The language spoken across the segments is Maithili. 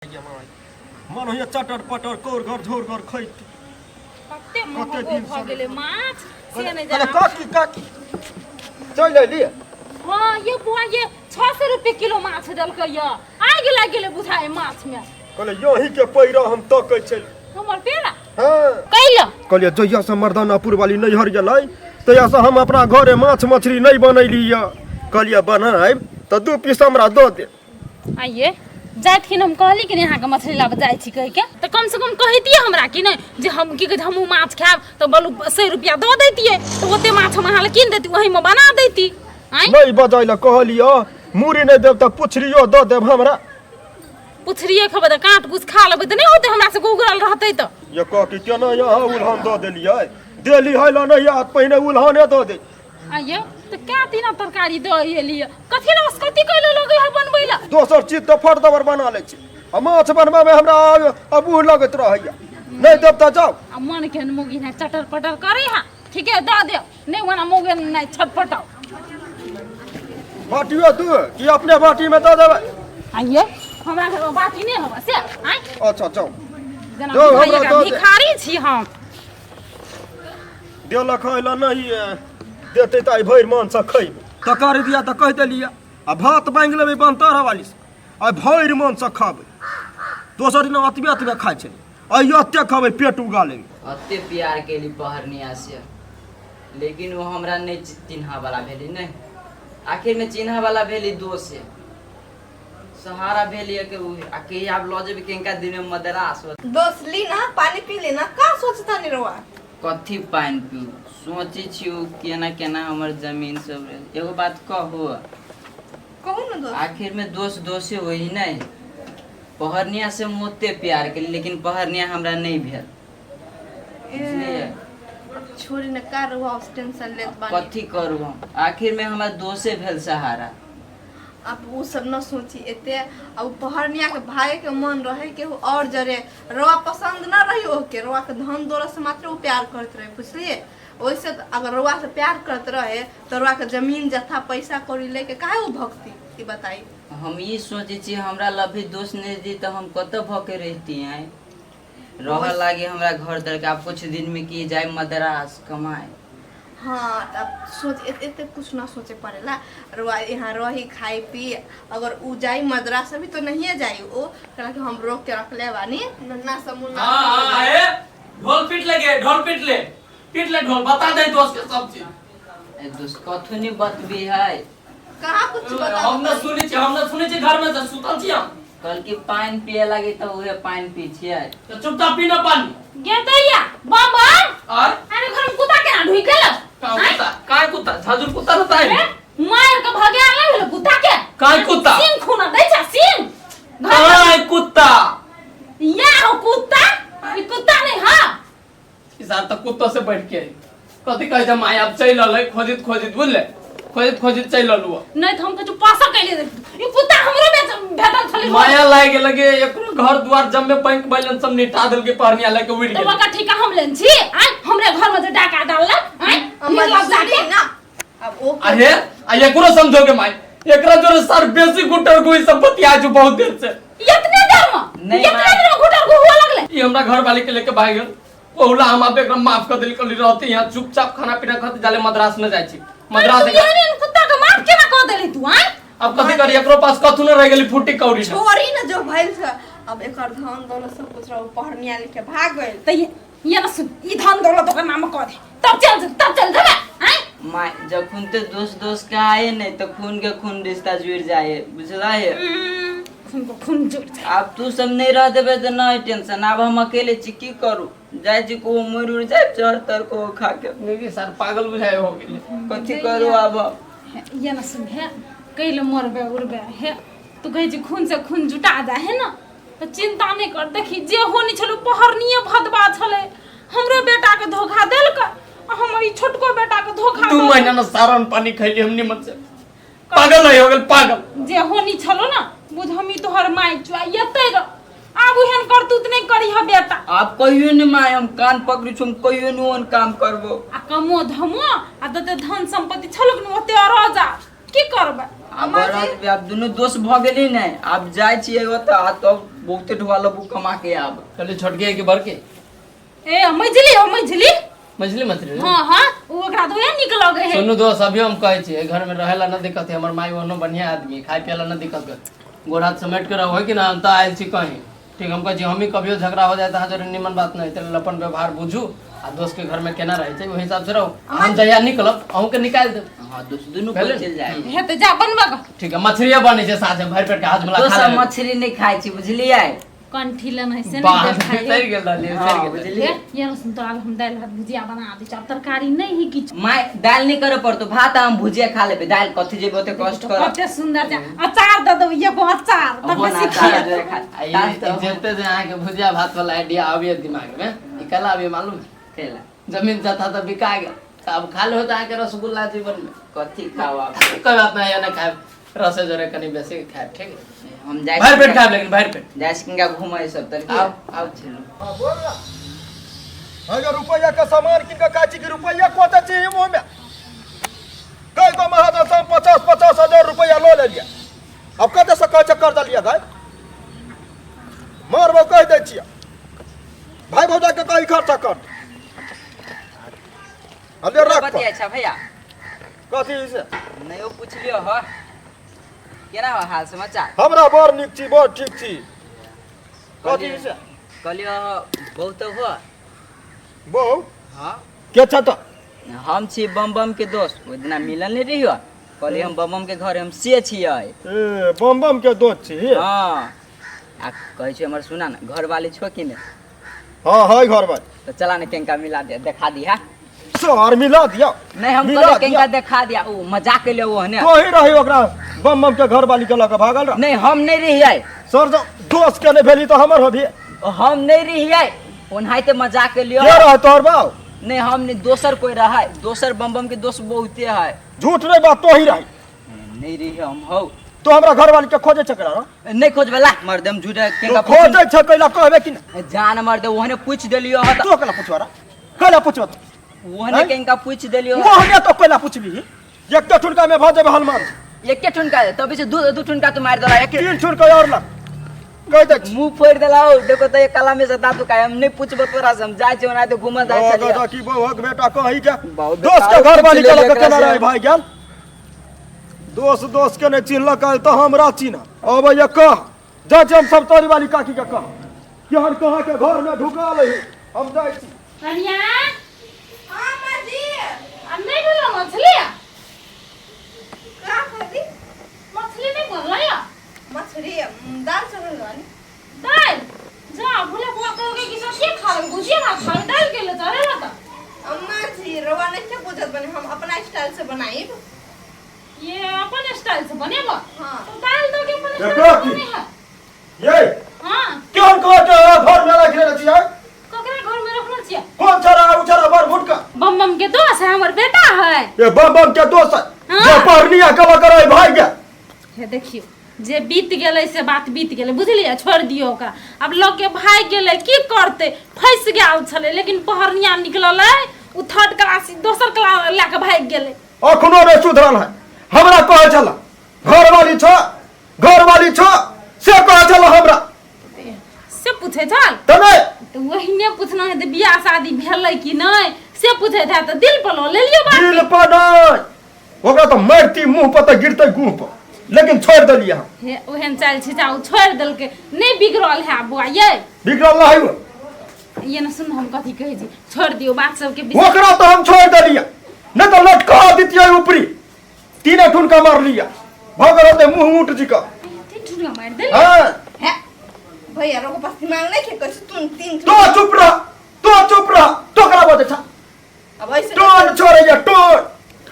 मन होइए चटर पटर कोर घर झोर घर खैती। कते कते महगो दिन भऽ से गेलै माछ से नहि कहले जाना। काकी काकी चलि अयली। हाँ ये बुआ, ये 600 रुपये किलो माछ देलकै ये, आगि लागि गेलै बुझाइ माछ में। कहले यही के पैरा हम तकै छली। हमर पेड़ा? हाँ। कैला? कहलियै जहिया से मर्दानापुर वाली नैहर गेलै तहिया से हम अपना घरे माछ मछली नहि बनैली यऽ। कहलियै बनायब तऽ 2 पीस हमरा दऽ दे। आइए जाथिन, हम कहली कि नहि अहाँके मछली लाबऽ जाइ छी कहिके, तऽ कमसँ कम कहितियै हमरा कि नहि जे हम की कहै छै हमहूँ माछ खायब, तऽ बोलू 100 रुपैआ दऽ दैतियै तऽ ओते माछ हम अहाँ लए कीन दैती, ओहीमे बना दैती। आँय नहि बजै लए कहलियै, मूड़ी नहि देब तऽ पुछरियो दऽ देब हमरा। पुछरिए खेबै तऽ काँट कुछ खा लेबै तऽ नहि होतै, हमरा सबके उगरल रहतै तऽ। ये कह कि केना यहाँ उल्हन दऽ देलियै, देली है ला नहि आत, पहिने उल्हने दऽ दे। आइए तऽ कै दिना तरकारी दऽ एलियै, कथी लए कथी कैले लगै है बनबै लए? दोसर चीज तऽ फट दबर बना लै छी आ माछ बनबऽमे हमरा अबूह लगैत रहैया। नहि देब तऽ जाउ। आ मन केहन मौगी नहि चटर पटर करै है। ठीके दऽ देब, नहि ओना मौगी नहि छटपटाउ। बाटियो दू कि अपने बाटीमे दऽ देबै? आइए हमरा घरमे बाटी नहि होबऽ से। आँय अच्छा जाउ। जेना जाउ, बुझाइए हमरा एकरा दऽ दे। भिखारी छी हम। देलक है ला नहीं देते तऽ आइ भरि मनसँ खैबै। तकर दिया तऽ कहि देलियै आ भात मांगि लेबै बनतारा वाली से, आइ भरि मनसँ खबै। दोसर दिना अतबे अतबे खाइ छलै, आइ एते खबै पेट उगा लेबै। अते प्यार केली पहरनिया से, लेकिन वो हमरा नहीं चिन्हा वाला भेली। नहीं, आखिर में चिन्हा वाला भेली दोष है, सहारा भेली के उ आ के आब ल जेबे केनका दिन में मद्रास। दोस्त ली ना पानी पी लेना, का सोचता नहीं रहुआ? कथी पानि पीऊ, सोचै छी उ केना केना हमर जमीन सब रहे। एगो बात कहू? कहू ना दोस्त। आखिर में दोष दोषे होई नहीं। पहरनिया से हम ओते प्यार केली, लेकिन पहरनिया हमरा नहीं भेल, बुझलियै? छोड़ी न, का रहुआ टेंशन लेत बानी? कथी करू हम, आखिर में हमरा दोषे भेल सहारा। अब उ सब न सोची एते। अब पहरनिया के भागे के मन रहे के और जरे रवा पसंद न रही ओके, रवा के धन दौलत से मात्र उ प्यार करत रहे, बुझलिए? ओइसे त अगर रवा से प्यार करत रहे तो रवा के जमीन जथा पैसा कौड़ी लेके काहे उ भगती, ई बताई। हम ई सोचै छी हमरा लग भी दोष नहीं दी तऽ हम कतऽ भऽ के रहती। आय रह लागे हमरा घर दर के आब कुछ दिन में की जाए मद्रास कमाए। हाँ त अब सोच एते कुछ ना सोचे पड़ेला। रुआ यहाँ रही खाई पी, अगर उ जाई मद्रास अभी तो नहीं जाई ओ, कहला कि हम रोक के रखले बानी नन्ना समूह। हाँ हाँ, ए ढोल पीट ले गे, ढोल पीट ले, पीट ले ढोल, बता दे दोस्त के सब चीज। ए दोस्त कथू नहीं बतबी है। कहाँ कुछ बता? हम न सुनै छी, हम न सुनै छी, घर में से सुतल छी हम। कल की पानि पिए लागी तऽ उहे पानि पी छियै। तो चुपचाप पी ना पानी। गे दैया बम बम। और अरे घर में कुत्ता केना ढुकि गेल? का कुत्ता? काय कुत्ता? झाजुर कुत्ता रहता है। मार के भगा ले भेल कुत्ता के। काय कुत्ता? सिंह खूना दै छ सिंह घर में। काय कुत्ता? या हो कुत्ता, ई कुत्ता नहीं। हां इस आर तऽ कुत्तो से बैठ के आई। कथी कहै छै माय, आब चलि अलै खोजित खोजित, बुझले, खोजित खोजित चलि अलू। नहीं तो हम कुछ पासा कैले, ई कुत्ता हमरो बेच भेटल छलै। माया लागि गेल के एकरो घर द्वार जम्मे बैंक बैलेंस सब निपटा देलकै, पहरनिया लए के उड़ि तो गेल। ओकर ठेका हम लेन छी। आय हमरे घर में जे डाका डाललक, आय अम्मा निर्लज्जा सुनी के। ना अब ओ अहे आ एकरो समझोगे माय, एकरा जोरे सर बेसी गुटर गुई सब बतिया छु बहुत देर से। इतने देर में? नहीं, इतने माय। देर में घुटर घु हुआ लगले? ई हमरा घर वाले के लेके भाग गेल। ओहुला हम आब एकरा माफ कर देली, कहली रहते यहाँ चुपचाप खाना पीना खाते जाले मद्रास में जाइ छी मद्रास। तू एहन एहन कुत्ता के माफ केना कऽ देली तू? आय अब कथी करी, एकरो पास कथू न रह गेली फूटी कौड़ी न। छोड़ी ना, जो भइल छ अब एकर धन दौलत सब कुछ रहो, पहरनिया लेके भाग गइल। त ये ना सुन, ई धन दौलत ओकर नाम कऽ दे तब चल, तब चल देबे। आय माय जखन ते दोस्त दोस्त के आए नहीं तो खून के खून रिश्ता जुड़ जाए, बुझला है? खून को खून जुड़ जाए। आब तू सब नहीं रह देबे तो नहीं टेंशन, आब हम अकेले छी, की करू, जाइ छी को मर उड़ जाए चढ़ तर को खा के। नहीं सर पागल बुझाए हो गेलै। कथी करू आब हम? ये ना सुन, हे कैले मरबे उड़बे हे, तू कहै छी खून से खून जुटा जा है ना, तऽ चिंता नहि कर। देखी जे होनी छलै पहरनिये भदबा छलै, हमरो बेटा के धोखा देलकै आ हमर ई छोटको बेटा के धोखा 2 देलकै। महीना न सारन पानी खैली हम निमन से, पागल है हो गेल पागल। जे होनी छलो ना बुझ, हम ई तोहर माय चुआ एतै रह, आब ओहन करतूत नहि करी ह बेटा। आप कहियो नहीं माय, हम कान पकड़ी छु, हम कहियो नहीं ओहन काम करबो। आ कमो धमो आ जते धन संपत्ति छलो ने ओते रह जा, की करबै? आब बरद आब दुनू दोस्त भऽ गेली ने, आब जाइ छियै ओतऽ आ तब बहुते ढुआ लबू कमा के आब। कहली छोटकी है कि बड़की? ए मझली हो मझली। मछली मछली ने? हाँ हाँ, ओ ओकरा तो वएह नीक लगे है। सुनू दोस्त, अभी हम कहै छी घर में रहेला न दिक्कत है, हमर माई ओहनो बढ़िया आदमी, खाए पियला न दिक्कत है, गोड़ हाथ समेट के रहो कि ना। हम तो आयल छी कहीं, ठीक? हम कहै छी हमही कभियो झगड़ा हो जाए तऽ अहाँ जरे निमन बात नहीं, तेरे अपन व्यवहार बुझू आ दोस्त के घर में केना रहै छै ओहि हिसाब से रहो। हम जहिया निकलब अहूँ के निकालि देब। हाँ दोस्त, दुनू भेलै? कोइ चलि जाए। हे तऽ जा बनबऽ गऽ। ठीक है, मछलिए बनै छै साँझ में भरि पेट के हाजमोला दोस्त खा हम लेबै। मछली नहीं खाइ छी, बुझलियै? कंठी लेने से बाह, नहीं देखाइ। सड़ि गेल रहलियै, सड़ि हाँ, गेल रहलियै। बुझलियै? हे, ये सुन तोरा हम दालि भात भुजिया बना दै छी, आब तरकारी नहीं है किछु। माय दालि नहीं करे पड़तो, भात आ हम भुजिया खा लेबै, दालि कथी जेबै ओते कष्ट कर। कते सुंदर छै, अचार दऽ देबै, एगो अचार तऽ हो ना, बेसी अचार खिया। जोरे खा। आ ई दालि तऽ ई जते जे अहाँके भुजिया भात वाला आइडिया आबैए दिमाग में, ई कला आबैए मालूम है? केला। जमीन जथा तऽ बिका गेल, तऽ आब खा लेबै तऽ अहाँके रसगुल्ला जीवन में। कथी खाओ आब? कोई बात नहीं है, ना खायब रसे जोरे कनी बेसी खायब, ठीक है? हम जाइ भरि पेट खायब, लेकिन भरि पेट। जाइ छी किनका घुमै सब तर। आउ आउ। चलू। हाँ, बोल ना। अगर रुपया का सामान किन के खाइ छी कि रुपया कोते छी मुँह में? कई गो महाजन से हम 50-50 हजार रुपया लो लेलियै, अब कते से कहै छै कर्जा लिया गाय मारबो, कहि दै छियै। भाई भौजा के कही खर्चा कर अरे रख। बतिया अच्छा भैया। कथी से? नहीं, वो पूछ लियो हो केना हो हाल समाचार। हमरा बड़ नीक छी, बड़ ठीक छी। कथी से? कहलियो बहुत हो। बहु? हाँ। के छ त? हम छी बम बम के दोस्त, ओहि दिना मिलल नहीं रहियो, कहलियै हम बम बम के घर हम से छियै। ए, बम बम के दोस्त छी? हाँ, आ कहै छै हमर सुना ने, घरवाली छो कि नहि? हाँ, है घर में। तो चला ने केंका मिला दे, देखा दिया। सर मिला दिया। नहीं, हम मिला कहलियै दिया। केंका देखा दिया, ओ मजाक के लिए ओ हने। तो ही रही ओकरा बम बम के घर वाली के लऽ के भागल रह। नहीं, हम नहीं रहियै। सर जो दोस्त के नहीं भेली तो हमर होभी। हम नहीं रहियै, ओनाहिते मजाक के लिए। के रहे तोहर बाप? नहीं, हम नहीं, दोसर कोई रहा है, दोसर बम बम के दोस्त बहुते है। झूठ नहीं बात, तो ही रही। नहीं रही हम हौ। तो हमरा घर वाली के खोजे छै करा? नहीं खोजबला मर्द, हम झूठ तो केंका खोजे छै कैला कहबे कि ना? जान मर्द, ओहने पूछ देलियो ह। तो कैला पुछवा कैला पुछवा? ओहने हैं? केंका पूछ देलियो। मोहने तो कैला पुछबी? एक तो ठुनका में भऽ जेबै हनुमान। एके ठुनका तभी से दू दू ठुनका तो मार देला एके। तीन ठुनका और लग कहि दै छी। मुंह फोड़ देला हो, देखो तो एक कला में से दांत का। हम नहीं पूछबो तोरा से, हम जाय छी ओना तो घूमल जाय छलियै। की बहुक बेटा कही के बहु दोस्त के बेटा घर वाली के लऽ के पूछ केना लेलियै। रहे भाई गेल। दोस्त दोस्त के नहीं चिन्हलक तऽ हमरा चिन्ह अबैया। कह जाइ छी हम सब तोरी वाली काकी के, कह केहन कहाँ के घर में ढुका लही। हम जाइ छी। कनिया। हाँ माँ जी। आ नहि भेलो मछली? का खाली? मछली नहि बनलै या? मछली दाल चढ़ल बानी। दालि जा भोला बुआ कहलकै कि सब के खा लेबै, भुजिया भात खा लेबै, दालि के ले चढ़ेला तऽ। अम्मा जी, रवा नहीं के बुझत बने, हम अपना स्टाइल से बनाइब। ये अपन स्टाइल से बनेबो? हाँ। तो दालि दऽ के अपन देखो स्टाइल से की। बने है। ये हाँ। केहन कह के घर में राखि लेने छियै? ककरा घर में रखने छियै? कौन छड़ा उ छड़ा बड़ भुटका। बम बम के दोस्त है, हमर बेटा है। ये बम बम के दोस्त है? हाँ। जे पढ़निया कला करे भाई के। हे देखियौ, जे बीत गेलै से बात बीत गेलै, बुझलियै? छोड़ि दियौ ओकरा। आब लऽ के भागि गेलै, की करतै, फँसि गेल छलै, लेकिन पहरनिया निकललै, ओ थर्ड क्लास दोसर क्लास लए कऽ भागि गेलै। अखनो नहि सुधरल है। हमरा कहै छला घरवाली छ, घरवाली छ, से कहै छला हमरा। से पूछै छल? तऽ नहि। तऽ ओहिने पूछना हेतै, बियाह शादी भेलै कि नहि से पूछैत हैत, तऽ दिल पर लऽ लेलियै बात। दिल पर नहि, ओकरा तऽ मारती मुँह पर तऽ गिरतै गुह पर, लेकिन छोड़ि देलियै हम। हे, ओहन चालि छै ओ छोड़ि देलकै, नहि बिगड़ल है बौआ यै? बिगड़ल नहि है। ये ने सुन, हम कथी कहै छी, छोड़ि दियौ बात सबके। ओकरा तऽ हम छोड़ि देलियै, नहि तऽ लटका दितियै ऊपरी। तीने ठुनका मारलियै, भऽ गेल होतै मुँह ऊँट जी का। तीन ठुनका मारि देलियै? हाँ। है भैया, रोको पास दिमाग नहीं है कुछ, तुम तीन। तो चुप रह, तो चुप रह, तो करा बजै छ? अब ऐसे टोन छोड़ैया टोन।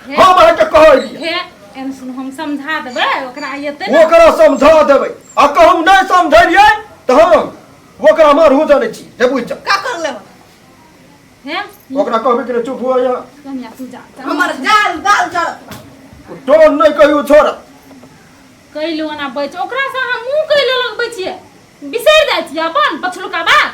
हम अहाँके कहलियै। हे एहन सुन, हम समझा देबै ओकरा, एतै ने। ओकरा समझा देबै आ कहूँ नहि समझेलियै तऽ हम ओकरा मारू जानै छी जे बुझि जा। का कर लेब? हे। ओकरा कहबै कि नहि चुप हुआ यहाँ। कनिया, तू जा जा। हमर जाल दाल जरत बा। टोन नहि कहियो छोड़। कैलू ओना बैच, ओकरा से अहाँ मुँह कैले लगबै छियै, बिसरि जाइ छियै अपन पछलुका बात।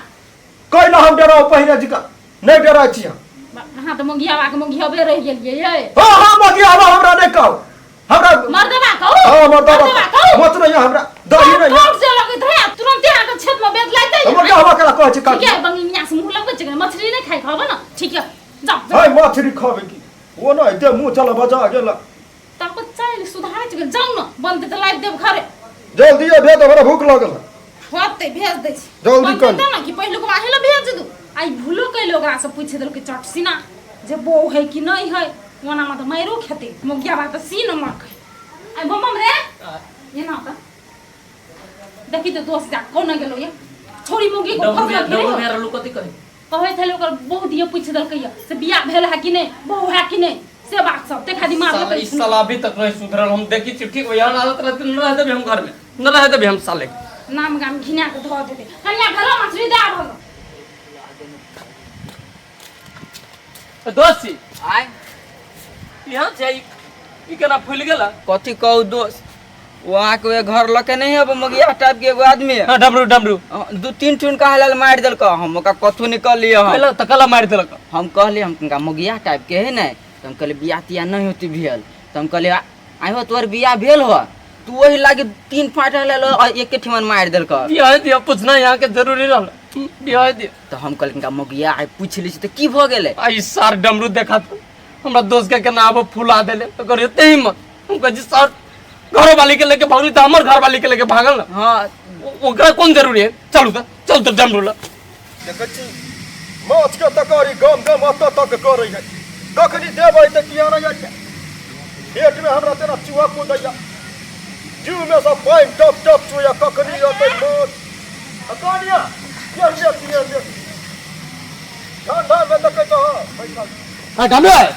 कैला हम डराउ? पहिने जिका नहि डराइ छी हम। अहाँ तऽ मोगियाबा के मोगियाबे रहि गेलियै यै। हाँ हाँ, मगियाबा हमरा नहि कहू हमरा। मर्दबा कहू। हाँ, मर्दबा। मर्दबा कहू। मत नहीं हमरा। दही नहीं है। कोट जे लगैत है तुरंते आके छेद में बेद लाइते हमर के हवा केला कहै छै ठीक काकी है बंगलिया से मुंह लगबै छै मछली नहीं खाइ खाबो ना ठीक है जाओ है मछली खाबे की ओ ना दे मुंह चला बजा गेला तब चाइल सुधारे छै जाउ ना बनते त लाइव देब घरे जल्दी भेज हमरा भूख लागल है होते भेज दै छी जल्दी बनतै कर। तऽ ना कि पहिलुक बाहे ला भेज दू आई भूलो कैलो ओकरा से पूछ देलकै चट सीना जे बो है कि नहीं है ओना में तऽ मारियो खेतै मोगिया बात सीन मक आई बम रे ये ना त देखी तो दोस्त जा कोना गेलो ये छोरी मोगी को डबरू फसलक डबरू नहीं मेरा लोग कथी कहे कहै छलै ओकर बहुत ये पूछ देलकै ये से बियाह भेल है कि नहीं बहू है कि नहीं से बात सब ते खाली मार साला ई साला अभी तक नहीं सुधरल हम देखी छी ठीक यहाँ आदत रहते न रह देबे हम घर में न रह देबे हम साले के। नाम गाम घिना के धऽ देते कनिया भेलो मछली दे भलो दोस्त छी आय यहाँ छै ई केना फूलि गेला कथी कहू दोस्त वो अहाँके ओहे घर लऽ के नहीं अब मगिया टाइप के एगो आदमी है हाँ डमरू डमरू दू तीन ठुन का हलाल मारि देलक हम ओकरा कथू नहीं कहलियै हम कहला तऽ कला मारि देलक हम कहलियै हम तिनका मगिया टाइप के है ने तऽ हम कहलियै बियाह तियाह नहीं होती भेल तऽ हम कहलियै आइ हो तोहर बियाह भेल हो तू ओही लागी तीन फाट हलाल एके ठिमन मारि देलक बियाह दिया पूछना यहाँ के जरूरी रहल बियाह दिया तऽ हम कहलियै तिनका मगिया आइ पूछि लै छी तऽ की भऽ गेलै आ ई सार डमरू देखा तू हमरा दोस्त के केना आबो फुला देले ओकर एते हिम्मत हम कहै छी सर घरो वाली के लेके भागली तऽ हमर घर वाली के लेके भागल ना हाँ ओकरा कोन जरूरी है चलू तऽ चल तऽ डमरू ला देखै छी माछ के तकारी गम गम एतऽ तक करै है कखनी देबै तऽ किया नहि आइए पेटमे हमरा तेना चूहा कूदैया जीवमे सँ पानि टप टप चूया कखनी अतै माछ आ कनिया ये ले ये ले ठंडा में देखै तऽ बैठल हाँ डमरू है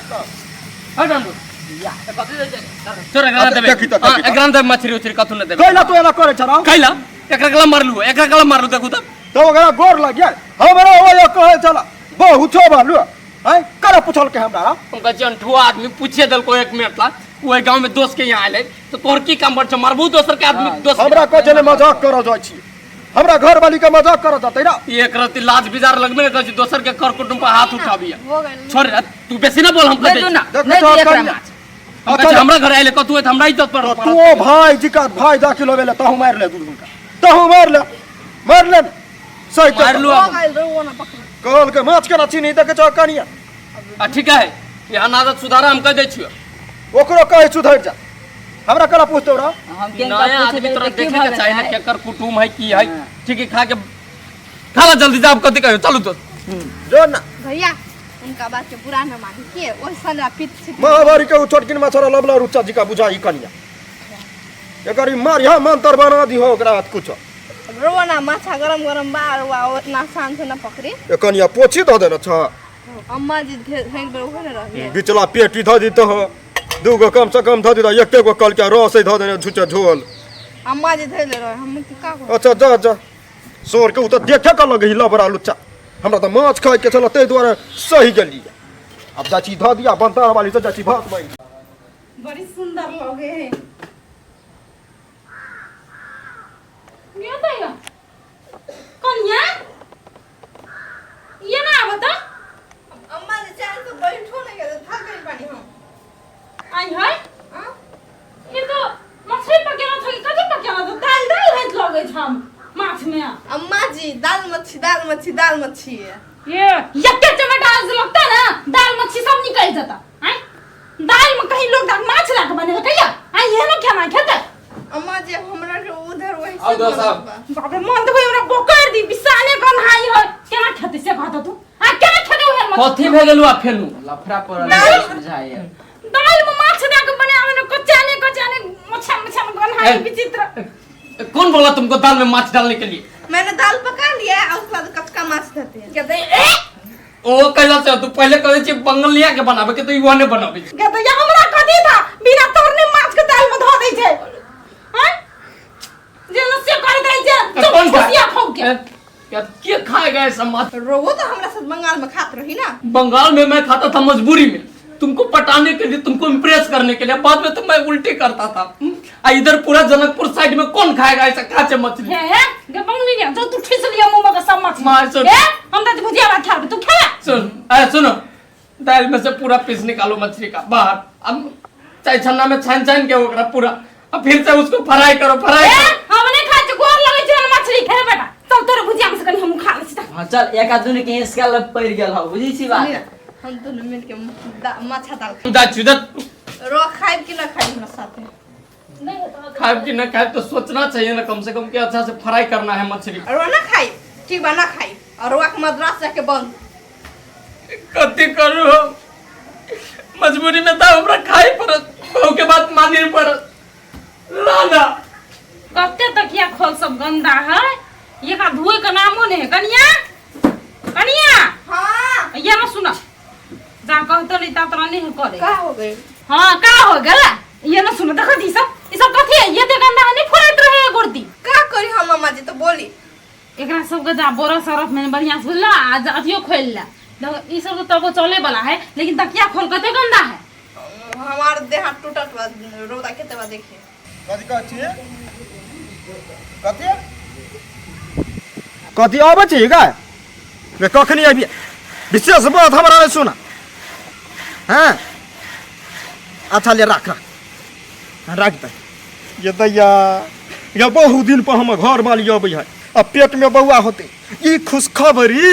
हाँ डमरू चोर एकरा देबे देखी तऽ, हाँ, देखी तऽ। एकरा देबे मछली उछली कथू न देबे कैला तू एना करै छह कैला एकरा गला मारलू एकरा गला मारलू देखू तऽ तऽ ओकरा गोर लग गेल हमरा ओ कहै छला बहु छो बालू आँय करा पुछल के हमरा हम कहै छी अनठुआ आदमी पूछे देलको एक मिनट ला ओहि गांव में दोस्त के यहाँ आयल है तो तोहर की काम बड़ छौ मारबू दोसर के आदमी दोस्त हमरा कहै छलै मजाक करऽ जाइ छी हमरा घरवाली के मजाक करऽ जातै ना एक रति लाज बिजार लगबे ने करै छी दोसर के कर कुटुंब पर हाथ उठाबिया हो गेल छोड़ रे, तू बेसी ना बोल हम दे कहै दू छी ना देखो नहीं तो दिए एकरा कनिया। माछ हम कहै छी, हमरा घर आयल कतू है तऽ हमरा इज्जत पर तू ओ भाई जी का भाई दाखिल होवे ले तहु मारि ले दू हुनका तहु मारि ले मारि ले सही मारि लू हो अब गेल रहुओ ना पकड़ कहल के माछ केना चीनी देखै छौ कनिया आ ठीक है यहाँ आदत सुधारा हम कह दै छियो ओकरो कहै सुधरि जा हमरा केना पूछतौ रह हम केनका नया पूछ आदमी देबै तोरा तऽ की देखे भऽ के चाही ना गेलै? केकर कुटुम है की है ठीक है खा के खा ला जल्दी जाब कथी कहियो चलू तो जो ना भैया उनका बात के बुरा न मानी के ओइसन आ पित छित महाभारी के उ छोटकिन मछरा लबला रुच्चा जी का बुझाई कनिया एकर ई मारिया मंतर बना दिहो ओकरा हाथ कुछ रोना ना माछा गरम गरम बा वा उतना आसान से न पकड़ी ए कनिया पोछी धऽ देने छ अम्मा जी धैल पर उहे न रहिए बिचला पेटी धऽ दितऽ हो दूगो कम से कम धऽ दितऽ एके गो कल के रस धऽ देने झुचे झोल अम्मा जी धैल रहे हम के का करू? अच्छा जा जा सोर के उ तऽ देखे के लगही लबड़ा लुच्चा हमरा तऽ माछ खाइ के छल ताहि दुआरे सही गेलियै आब चाची धऽ दिया बनता वाली से चाची भात बनि बड़ी सुंदर लगे है ये तो ये कन्या ये ना आवत अम्मा जी चैन से बैठो नहीं गए थक गई पानी हम आई है हाँ? ये तो मछली पकेना था कि कथी पकेना था दाल दाल होइत लगे छ हम माछ में अम्मा जी दाल मच्छी दाल मच्छी दाल मच्छी है ये यक्के चमेटा से लगता ना दाल मच्छी सब निकल जाता आय दाल में कहीं लोग दाल माछ ला के बनेला कहिया आय ये ना खाना खेते अम्मा जी हमरा के उधर वही आउ से दो साहब। बनल बा। बाप रे मन तो हमरा बोकर दी विशाले कन हाई है केना खेते से कहता तू आ केना खेते ओहन मच्छी कथी भे गेलू आ फेनू लफड़ा पड़ल है, बुझाइए दाल में माछ दे के बनावे ने कच्चा ने कच्चा ने मच्छा मच्छा में गन्हाई ए। विचित्र कौन बोला तुमको दाल में माछ डालने के लिए मैंने दाल पका लिया है और उसके बाद कचका माछ देते हैं कहते ए ओ कैला से तू पहले कहै छी बंगलिया के बनाबे के तो ई ओने बनाबे छै। कहते ये हमरा कथी था बिना तोड़ने माछ के दाल में धो दै छै हैं जे नस्य कर दै छै तो कौन तो खुशिया खाऊ के ए, क्या के खाएगा ऐसा माछ रोहू तो हमरा साथ बंगाल में खात रही ना बंगाल में मैं खाता था मजबूरी में तुमको पटाने के लिए तुमको इम्प्रेस करने के लिए बाद में तो मैं उल्टी करता था आ इधर पूरा जनकपुर साइड में कौन खाएगा ऐसा काचे मछली हे हे गे बंगली ने जो तू ठिस लिया मुंह में के सब मछली मार सुन। ए हम त भुजिया भात खाबे तू खेला सुन अरे सुनो दाल में से पूरा पीस निकालो मछली का बाहर अब चाहे छन्ना में छान छान के ओकरा पूरा अब फिर से उसको फ्राई करो फ्राई ए करो हम नहीं चल तोरे भुजिया में से कनी हम खा लै छी तऽ। हाँ चल एक आदमी के हिसका लग पड़ गेल हौ बुझी छी बात सुनी ना, हम दुनू मिल के माछा दाल दा चुदत रो खाइब कि ना खाइब हमरा साथे नहीं हेतौ खाए कि ना खाए तो सोचना चाहिए ना कम से कम कि अच्छा से फ्राई करना है मछली और ना खाई ठीक बा ना खाई और रोआ के मद्रास जाके बंद कथी करू हम मजबूरी में तो हमरा खाए पड़त बहू के बात माने पड़त लाना कते तकिया खोल सब गंदा है ये का धोए के नामो नहीं है कनिया कनिया हाँ ये ना सुना जा कहतो नहीं ता तोरा नहीं है करे का हो गई हाँ का हो गेला ये ना सुना देखो ई सब ई सब कथी है ये ते गंदा है नहीं फुराइत रहे है गोरती का करी हम मामा जी तो बोली एकरा सबके जा बोरा सरफ में बढ़िया से बुझला आ जा अथियो खोल ला देखो ई सब तो तबो चले वाला है लेकिन तकिया खोल कते गंदा है हमार देह हाथ टूटत बा रौदा केते बा देखिए कथी कहै छियै कथी कथी अबै छी गाय गे कखनी अबी विशेष बात हमरा नहि सुना हँ अच्छा ले राख राख राख दे ये दैया ये बहुत दिन पर हमर घर वाली अबै है आ पेट में बौआ होते ई खुशखबरी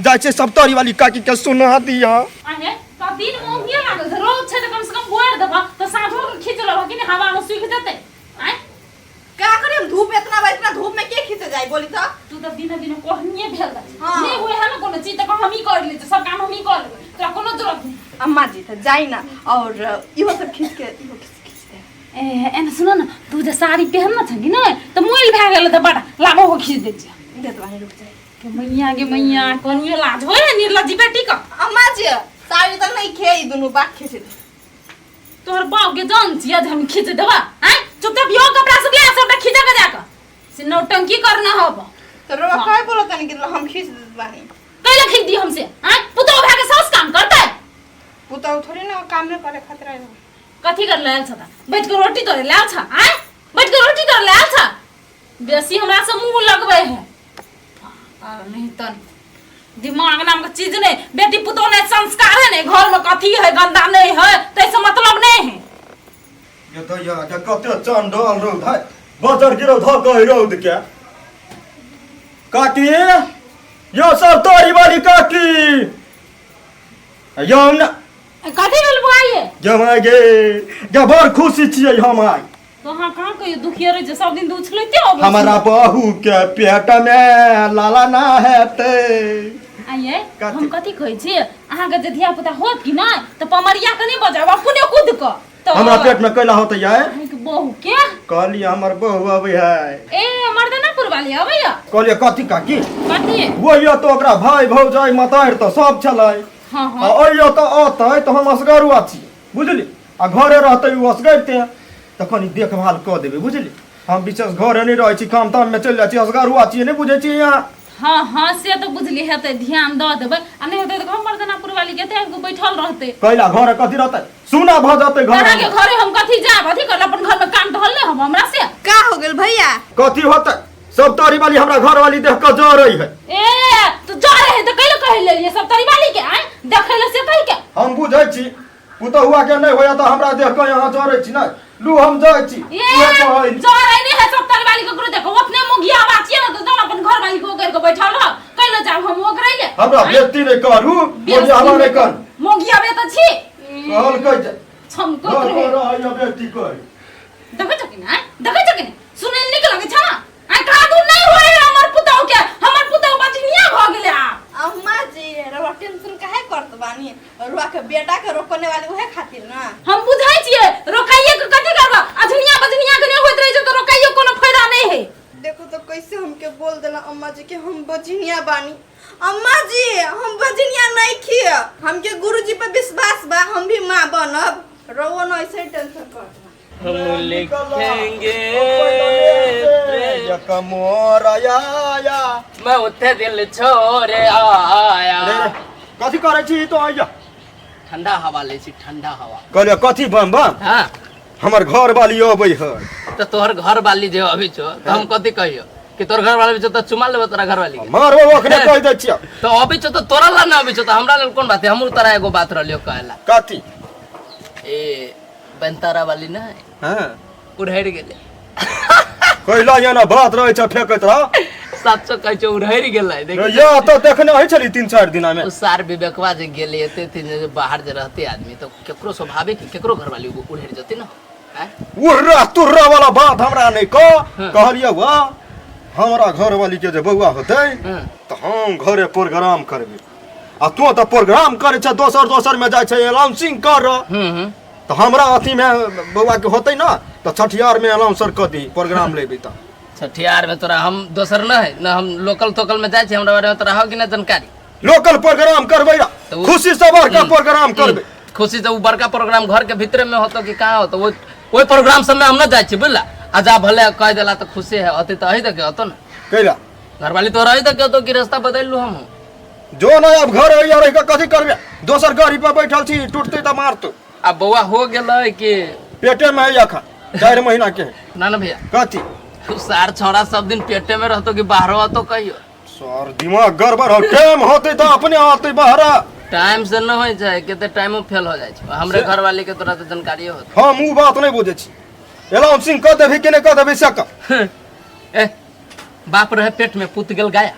जाइ छै सप्तरी वाली काकी के सुना दिया आहे तऽ दिन में ओंघिए लागल छै रौद छै तऽ कम से कम बोरि देबह तऽ साँझो के खींच लेबह कि नहि हवा में सूखि जेतै आँय का करी हम धूप इतना बा इतना धूप में के खींचे जाई बोली तो तू तऽ दिने दिने कोहनिए भेल जाइ छै हाँ। नहि होइ है ने कोनो चीज तऽ कह हमही कर लै छियै सब काम हमही कर लेबै तोरा कोनो जरूरत नहि अम्मा जी तो जाई ना और इहो सब खींच के इहो खींच खींच दे ए एना सुन न तू जे साड़ी पहिरने छ कि नहि तऽ मोइल भए गेल तऽ बड़ा लाबो हो खींच दै छियै देत बानी रुक जाई के मैया गे मैया कनियो लाज होइ है निर्लज्जी बेटी का अम्मा जी साड़ी तो नहीं खे ई दुनू बात खींच दे तोहर बाप के जान छियै जे हम खींच देबा आँय चुपचाप यो कपड़ा सब ले आ सबटा खींच के जाके से नौटंकी करना हब तो रोवा काहे बोलत तनी कि हम खींच देत बानी कैला खींच दी हमसे आँय पुतोह भए के साउस काम करतै पुतहु थोड़ी ना काम में करे खातिर आइल बा। कथी कर लायल छ त बैठ के रोटी तोड़े लायल छ आँय बैठ के रोटी तोड़े लायल छ बेसी हमरा से मुंह लगबै है और नहीं तो दिमाग नाम के चीज नहीं बेटी पुतोह नहीं संस्कार है नहीं घर में कथी है गंदा नहीं है तो ऐसे मतलब नहीं है ये तो या के कते चंडल रौद है बजर गिरौ धऽ कहि रौद के काकी यो सब तोरी वाली काकी यो हम न कथी भेल बुआइए जमाय गे गे बड़ खुशी छियै हम आइ तो अहाँ कहाँ कहियो दुखिए रहै छै सब दिन तऽ उछलैते अबै छी। हमारा बहू के पेट में लाला ना हेतै आइए कथी? हम कथी कहै छी अहाँके जे धिया पुता होत कि नहि तऽ पमरिया के नहि बजाब अपने कूद कऽ तऽ हमरा पेट में कैला होतै आइ अहाँके बहू के कहलियै हमर बहू अबै है ए मर्दानापुर वाली अबैया कहलियै कथी काकी कथी ओहियो तऽ ओकरा भाय भौजाइ मतारि तऽ सब छलै हँ आ हँ अइयो तऽ अतै तऽ हम असगरुआ छी बुझली आ घरे रहतै ओ असगरते तऽ कनि देखभाल कऽ देबै बुझली हम विशेष घरे नहि रहै छी काम ताममे चलि जाइ छी असगरुआ छियै नहि बुझै छी यहाँ हँ हँ से तऽ बुझली हेतै ध्यान दऽ देबै आ नहि हेतै तऽ मर्दानापुर वाली के एते आबि कऽ बैठल रहतै कैला घरे कथी रहतै सुना भऽ जेतै घर अहाँके घरे हम कथी जायब अथी करल अपन घरमे काम टहल नहि हम हमरा से का हो गेल भैया कथी होतै सब तोरी वाली हमरा घर वाली देख कऽ जरै है ए तू जा रहे तऽ कैले कहै लेलियै सब तरी वाली के आँय देखै लए से कहि के हम बुझै छी पुतहुआ के नहि होया तऽ हमरा देख कऽ यहाँ जरै छी नहि लू हम जाइ छी ए उहे कहै जा रहे नहीं है सब तरी वाली ककरो देखो अपने मुगिया बात छियै ने तऽ जौन अपन घर वाली को ओगरि के बैठल रह कैले जाब हम ओगरैले हमरा बेइज्जती नहि करू बोलिए हमरा नहि कर मोगिया बे तऽ छी कहल कहै छै छमकत घर रहे पर रहैया बेइज्जती करी देखै छौ कि नहि देखै छौ कि नहि सुनै नीक लगै छ ने आइ कादू नहि होय है हमर पुतहु के हमर पुतहु बजनिया भऽ गेलै आब अम्मा जी रउआ टेंशन काहे करत बानी रउआ के बेटा के रोकने वाली उहे खातिर ना हम बुझै छियै रोकाइए के कथी करबा अजनिया बजनिया के नहि होइत रहै छै तऽ रोकाइयो कोनो फायदा नहि है देखो तो कैसे हमके बोल देला अम्मा जी के हम बजनिया बानी अम्मा जी हम बजनिया नहीं खिए हमके गुरुजी पे विश्वास बा हम भी माँ बनब रउआ ना ऐसे ही टेंशन करत बा हम लिखेंगे प्रेम। एक मोर आया मैं उठे दिल छोड़ आया रे, रे, कथी करै छी तो आइया ठंडा हवा ले छी ठंडा हवा कहलियै कथी बम बम हाँ हमर घर वाली अबै है तो तोहर घर वाली जे अभी छो तो हम कथी कहियो कि तोहर घर वाली छो तो चुमा लेबो तोरा घर वाली के मारबो ओकरे कहि दै छियै तो अभी छो तो तोरा ला ना अभी छो तो हमरा लेल कोन बात है हमहूँ तोरा एगो बात रहलियो कहेला कथी ए बनतारा वाली ना हाँ उड़हड़ गेले कैला एना बात रहै छै फेकैत रह सात सौ कहै छै उड़हरि गेलै देख। या तऽ देखने होइ छली 3-4 दिना में। ओ सार विवेकवा जे गेलै एते दिन जे बाहर जे रहते आदमी तऽ केकरो स्वभावे कि केकरो घरवाली उड़हरि जेतै ने, आँय? उर्रा तुर्रा वाला बात हमरा नहि कह। कहलियै वा हमरा घरवाली के जे बौआ होतै तऽ हम घरे प्रोग्राम करबै, आ तू तऽ प्रोग्राम करै छै दोसर दोसर में जाइ छै अनाउंसिंग कर। हम्म हम्म तऽ हमरा अथी में बौआ के होतै ने तऽ छठियार में अनाउंसर कऽ दी, प्रोग्राम लेबै तऽ। छठियार में तोरा हम दोसर न है न, हम लोकल तोकल में जाइ छी, हमरा बारे में तोरा हो कि ना जानकारी? लोकल प्रोग्राम करबै तऽ खुशी से बड़का प्रोग्राम करबै। खुशी से उ बड़का प्रोग्राम घर के भीतर में होतो कि कहाँ होतो? वो ओहि प्रोग्राम सब में हम न जाइ छी, बुझला? आ जा भले कह देला तऽ खुशी है, होते तऽ अही देखे होतो ने। कैला? घरवाली तोरा अही देखे होतो कि रास्ता बदलि लू हम। जो नहीं अब घर होइया रहि कऽ कथी करबै? दोसर गाड़ी पर बैठल छी, टूटतै तऽ मारतौ। आ बौआ हो गेलै कि? पेटे में है अखन, 4 महीना के है। ना ना भैया। कथी? उ सार छौड़ा सब दिन पेटे में रहतो कि बाहरो होतो कहियो? सर दिमाग गड़बड़ हो, टाइम होतै तऽ अपने आते बाहर। टाइम से न होइ छै, कते टाइमो फेल हो जाइ छै। हमरे घरवाली के तोरा तऽ जानकारियो होतो। हम उ बात नहि बुझै छी, अनाउंसिंग कऽ देबही कि नहि कऽ देबही से कह। ए बाप रहे पेट में पुत गेल गाया,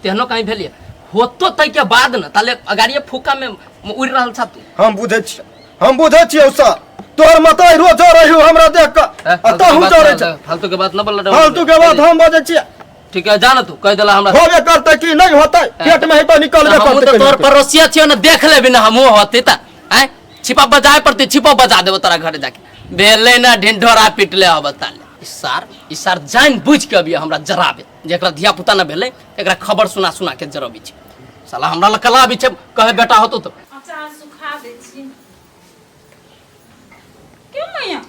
तेहनो कहीं भेलिए होतो तै के बाद न ताले अगाड़िए फूका में उड़ रहल छा तू। हम बुझै छियै, हम बुझै छियै सर, तोहर मताई रोज रहियो हमरा देख कऽ ए, आ तहू जरै छै। फालतू के बात न बोल। फालतू के बात हम बजै छियै। ठीक है, जा न तू कह देला हमरा। होबे करतै कि नहि होतै? पेट में हेतै निकलबे हमहूँ करतै। तऽ तोहर पड़ोसिया छियो ने, देख लेबी ने हमहूँ होती तऽ आँय छिपा बजाए पड़तै, छिपा बजा देबो तोरा घरे जाके। भेलै ने ढिंढोरा पिटले हब ताले। ई सार, ई सार जानि बुझि के अभी हमरा जराबे, जेकरा धिया पुता न भेलै एकरा खबर सुना सुना के जरबी छै साला, हमरा लग कला अबै छै कहे बेटा होतो तऽ। अचार सुखा दै छी। क्यों मैया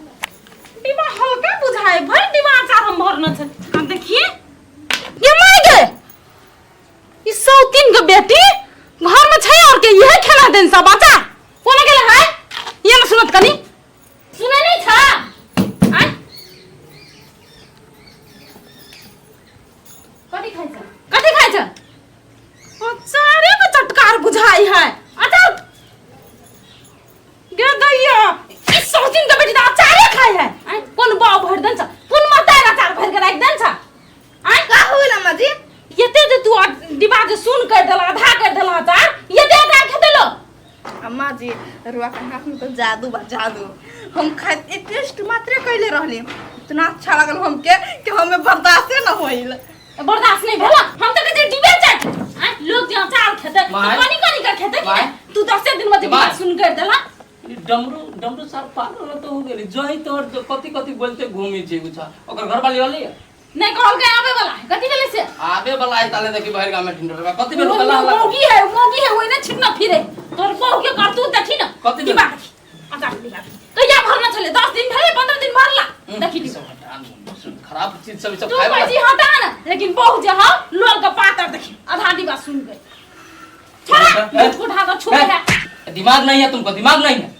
डिब्बा हल्का बुझाए? भर डिब्बा अचार हम भरने छे। आ देखिए ये माय गे, ई सौतीन के बेटी घर में छै और के इहे खेना देन सब अचार कोना गेले है? ये न सुनत, कनी सुनै नहीं छा? आय कथी खाइ छ? कथी खाइ छ? अचारे के चटकार बुझाई है अचार गे दैया। ई सौतीन के बेटी त अचारे खाइ है। आय कोन बाव भरि देन छ, कोन मतार अचार भरि के राखि देन छ? आय का हो गेल अम्मा जी? एते जे तू डिब्बा जे सुन कर देला, आधा कर देला अचार, एते अचार खेते लो? अम्मा जी, रुआ के हाथ में तो जादू बा, जादू। हम खाए एक टेस्ट मात्रे कैले रहली, इतना अच्छा लगल हमके कि हमें बर्दाश्ते न होइल। बर्दाश्त नहीं भेला? हम तो कहते डिब्बे चट। आय लोग जे अचार खेते तो माय। कनी कनी कर खेते कि माय। नहीं? तू 10 दिन में डिब्बा माय। सुन कर देला। ई डमरू डमरू सार पागल तो हो गेली, जही तोहर जो कथी कथी बोलते घूमी छै गुछा। ओकर घरवाली होली? नहीं कहल के आवे वाला है, कथी भेलै से? आबे वाला है ताले देखी बाहर गांव में ढिंढोरा कथी भेल वो कला हल्ला? मौगी है, मौगी है, ओइने छिटना फिरे। तोर बहू के कर तू देखी ना। कथी भेल? डिब्बा देखी अचार डिब्बा देखी कहिया भरना छले? 10 दिन भेलै, 15 दिन भरला। देखी ई डिब्बा। सब हटा न, खराब चीज सब ई सब तू खाए वाला। कहै छी हटा ना, लेकिन बहू जे हौ लोल के पातर देखी आधा डिब्बा सुन गई। छोड़ा ए, मुठ उठा के छुए है। दिमाग नहीं है तुमको, दिमाग नहीं है।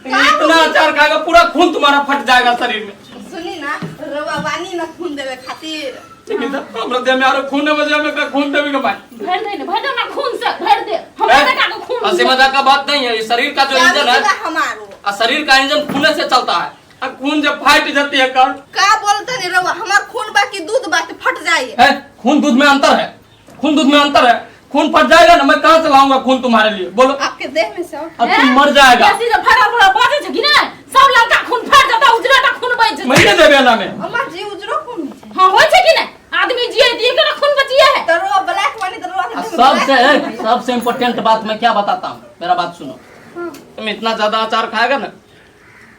इतना अचार खाएगा पूरा खून तुम्हारा फट जाएगा शरीर में। सुनी ना, रउआ बानी न खून देवे खातिर। लेकिन तब हमरा देह में आरो खून है बजे, हमें का खून देवे के भाई? भर दे ने, भर दे ना, खून से भर दे हमरा बेटा के खून। हंसी मजाक का बात नहीं है, ये शरीर का जो इंजन है हमारो आ शरीर का इंजन खून से चलता है, आ खून जब फट जाती है कर का बोलते नहीं रउआ, हमार खून बाकी दूध बाकी फट जाए है। खून दूध में अंतर है, खून दूध में अंतर है। खून फट जाएगा ना, मैं कहाँ से लाऊंगा खून तुम्हारे लिए, बोलो? आपके देह में से और अब तुम मर जाएगा। बेसी जे फड़ा फड़ा बाजै छै कि नै, सब लड़का खून फाटि जेतौ, उजरा टा खून बचि जेतौ। मरिए देबे ना में। अम्मा जी, उजरो खून होइ छै? हाँ, होइ छै कि नै? आदमी जिए दिए के खून बचिए है। तो रउआ ब्लैक वाली तो रउआ के आ देह में सबसे ब्लैक खून होइ छै। सबसे इम्पोर्टेंट बात मैं क्या बताता हूँ, मेरा बात सुनो। तुम इतना ज्यादा अचार खाएगा ना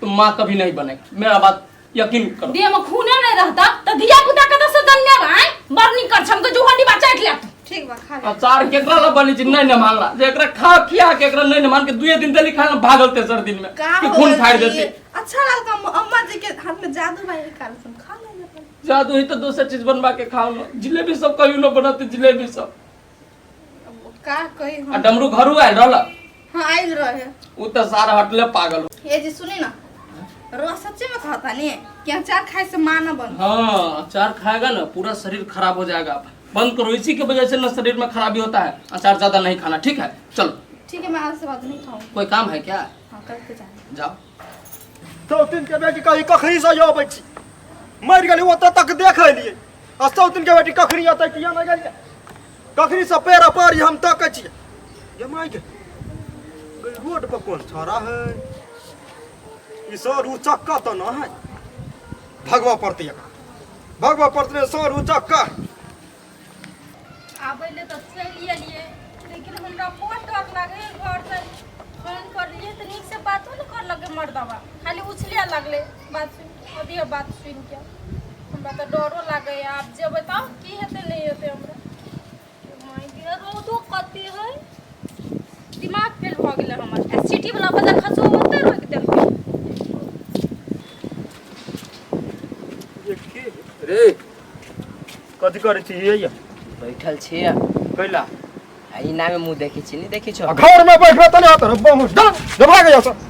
तुम माँ कभी नहीं बनेगा, मेरा बात यकीन करो। देह में खूने नहीं रहता तो धिया पुता कतऽ से जन्मेब? आँय बड़ नीक कर छम के जुहन डिब्बा चाटि लेत। ठीक बा, खा ले। अचार केकरा ला बनी छै नहीं न मानला, जे एकरा खा खिया के एकरा नहीं न मान के दुए दिन देली खाना भागल तेसर दिन में का कि हो खून गइल फाड़ जी? देते। अच्छा लगता अम्मा जी के हाथ में जादू बा, ये कारण से हम खा लेंगे। जादू ही तो दोसर चीज बनवा के खाओ न, जिलेबी सब कहियो न बनाते जिलेबी सब। अब का कही आ हम? डमरू घरू आयल रहल? हाँ, आइल रहे। उ त सार हटले पागल हो। ये जी सुनी ना, रोआ सच्चे में कहता नहीं कि अचार खाए से माँ न बन? हाँ, अचार खाएगा ना पूरा शरीर खराब हो जाएगा, बंद करो। इसी के वजह से ना शरीर में खराबी होता है, अचार ज्यादा नहीं खाना, ठीक है? चलो। ठीक है, मैं आज से बाद नहीं खाऊंगी। कोई काम है क्या? हाँ, कल के जाना। जाओ। चौथिन के बेटी कही कखनी से अबै छी, मरि गेली ओतऽ तक देख एलियै। आ सौतिन के बेटी कखनी अतै किया नहि गेलियै कखनी से पेड़ पर हम तकै छियै ये माय के रोड पर कोन छौड़ा है ई सर उ चक्का तऽ न है भगवा पड़तै एकरा भगवा पड़तै सर उ चक्का आबै ले तऽ चलि एलियै लेकिन हमरा बहुत डर लागै घर से फोन करलियै तऽ नीक से बातो नहि करलकै मर्दबा खाली उछले लगलै बात सुनि अधे बात सुनि के हमरा तऽ डरो लागैए आब जेबै तब की हेतै नहि हेतै हमरा माय गे, रौदो कते है दिमाग फेल भऽ गेलै हमर आ सिटी वाला बच्चा खसो ओतै रोकि देलकै रे कथी करै छी ये बैठल छियै कैला आ ई नामे मुँह देखै छी नहि देखै छौ आ घर में बैठबे तने होत रे बहुत डर दबा गया सर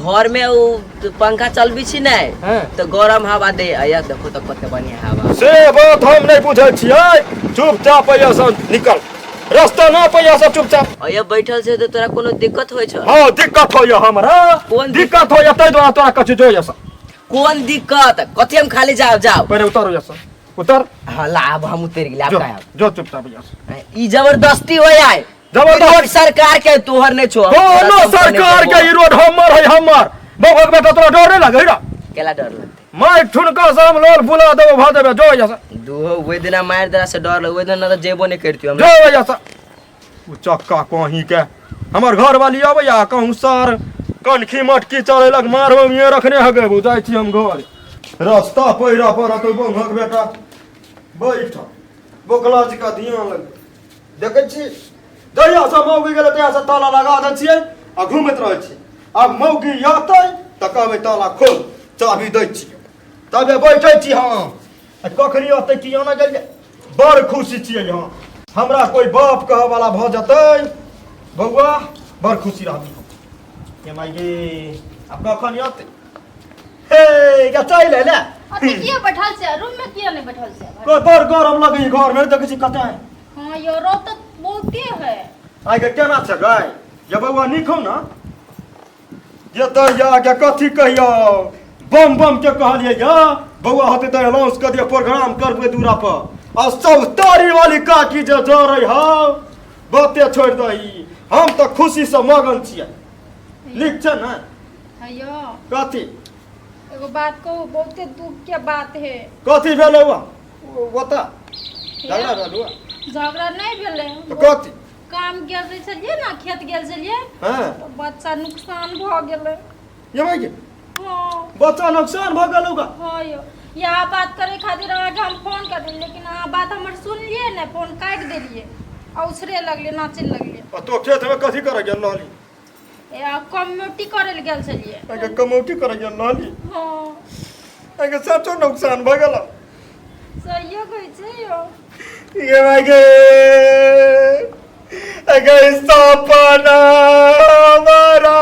घर में उ पंखा चलबी छी ने हैं तऽ गरम हवा दे आया देखो तऽ कते बढ़िया हवा से बात हम नहीं बुझै छियै चुपचाप अइया से निकल रास्ता ना पैया से चुपचाप अया बैठल छै तऽ तोरा कोनो दिक्कत होइ छौ हाँ दिक्कत होइया हमरा कोन दिक्कत होइया ताहि दुआरे तोरा कछु जो से कोन दिक्कत कथी हम खाली जाओ जाओ पहिले उतर होइया से उतर हाँ ला अब हम उतर गेली आब जो का आब? जो चुपचाप अइया से ई जबरदस्ती हो आए जबरदस्ती- रोड सरकार के तोहर नहीं छो कोनो सरकार के ई रोड हमर है हमर बबक बेटा तोरा डर नहीं लगे रा केला डर लगते मार ठुनका से हम लोल बुला देबो भ देबे जो अइया से दूहो ओहि दिना मारि देला से डर लगे ओहि दिना तऽ जेबो नहीं करतियो जो अइया से उ चक्का कहीं के हमर घर वाली अबैया कहूँ सर कनखी मटकी चलेलक मारबो ये रखने हगे बुझाइ छी हम घर रास्ता पैरा पड़त बंधक बेटा बैठ बोकला जी का ध्यान लग देखै छी जहिया से मौगी गेलै तहिया से ताला लगा दै छियै आ घुमैत रहै छी आब मौगी अतै तऽ कहबै ताला खोल चाभी दै छियै तबे बैठै छी हम आ कखनी अतै कि आना गेलियै बड़ खुशी छियै हम हमरा कोइ बाप कहऽ वाला भऽ जेतै बौआ बड़ खुशी रहबी हम ये माय गे आब कखन अतै हे गे चलि अयलै अथी किया बैठल छै रूम में किया नहीं बैठल छै कोइ बड़ गरम लगै घर में देखै छी कतऽ हाँ यो रौद तऽ बहुते है आइ के केना छै गै ये बौआ नीक हौ ने ये दैया के कथी कहियौ बम बम के कहलियै या बौआ होतै तऽ अनाउंस कऽ दिअ प्रोग्राम करबै दूरा पर आ सब तारी वाली काकी जे जरै हौ बाते छोड़ि दही हम तऽ खुशीसँ मगन छियै नीक छै ने हयो कथी एगो बात कहू बहुते दुख के बात है कथी भेलै ओतऽ झगड़ा भेल हुआ झगड़ा नहीं भेलै तऽ कथी काम गेल रहै छलियै ने खेत गेल छलियै हँ तऽ बच्चा नुकसान भऽ गेलै ये भाई के हाँ बच्चा नुकसान भऽ गेल होगा हाँ यौ इएह बात करै खातिर अहाँके हम फोन करलियै लेकिन अहाँ बात हमर सुनलियै नहि फोन काटि देलियै आ उछरे लगलियै नाचे लगलियै आ तो खेत में कथी करे गेल रहली ए आ कम्युनिटी करै लए गेल छलियै अहाँके कमौटी करे गेल रहली हाँ अहाँके सचो नुकसान भऽ गेल सहिए कहै छै यौ ये भाई के अगर सपना हमारा